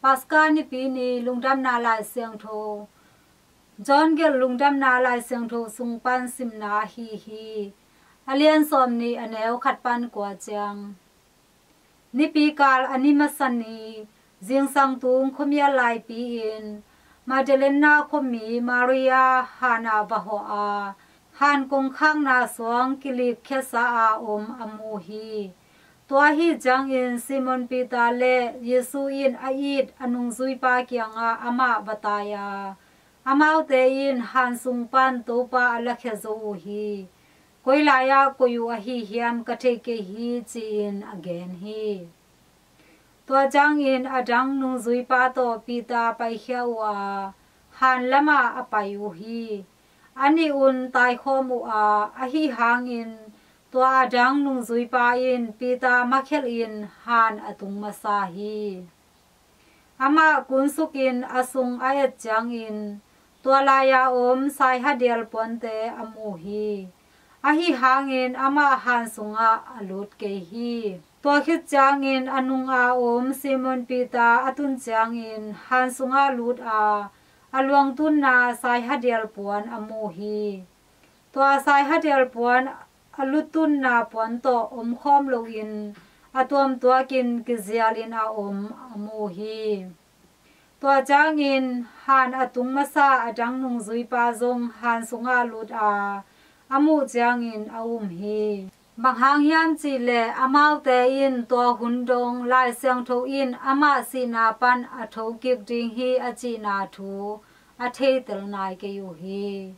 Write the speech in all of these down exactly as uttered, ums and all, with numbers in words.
Paska Nipi ni Lungdamna Lai Siangtho. John gelh Lungdamna Lai Siangtho sung pan simna ahi hi. A lian sawmnih, a neu khat pan kua ciang. Nipi kal a ni masa ni, zingsang tung khuamial laipi in, Magdalena khuami Maria han ah va hawh a, han kongkhakna suang kilik khiatsa a om a mu hi. Tua ahi ciangin Simon Peter le Jesu in a it a nungzuipa kiangah amah va tai a, amaute in han sung pan Topa a lakhia zo uh hi. Koi lai-ah koih uh ahi hiam ka thei kei hi, ci-in a gen hi. Tua ciangin a dang nungzuipa tawh Peter paikhia uh a, han lamah a pai uh hi. A nih un taikhawm uh a, ahi hangin tua a dang nungzuipa in Peter makhelhin han a tung masa hi. Amah kunsukin a sung a et ciangin tua lai-a om saihadial puante a mu hi. Ahi hangin amah han sungah a lut kei hi. Tua khit ciangin a nunga om Simon Peter a tun ciangin han sungah lut a, a luangtunna saihadial puan a mu hi. Tua saihadial puan a lutunna puan tawh omkhawm loin a tuamtuakin kizialin a om a mu hi. Tua ciangin han a tung masa a dang nungzuipa zong han sungah lut a, a muh ciangin a um hi. Bang hang hiam cihleh amaute in tua hun dong Lai Siangtho in amah sihna pan a thokik ding hi a cihna thu a theitel nai kei uh hi.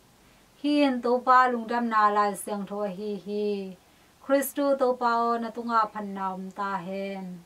Hih in Topa Lungdamna Lai Siangtho ahi hi. Khristu Topa aw, na tungah phatna om ta hen.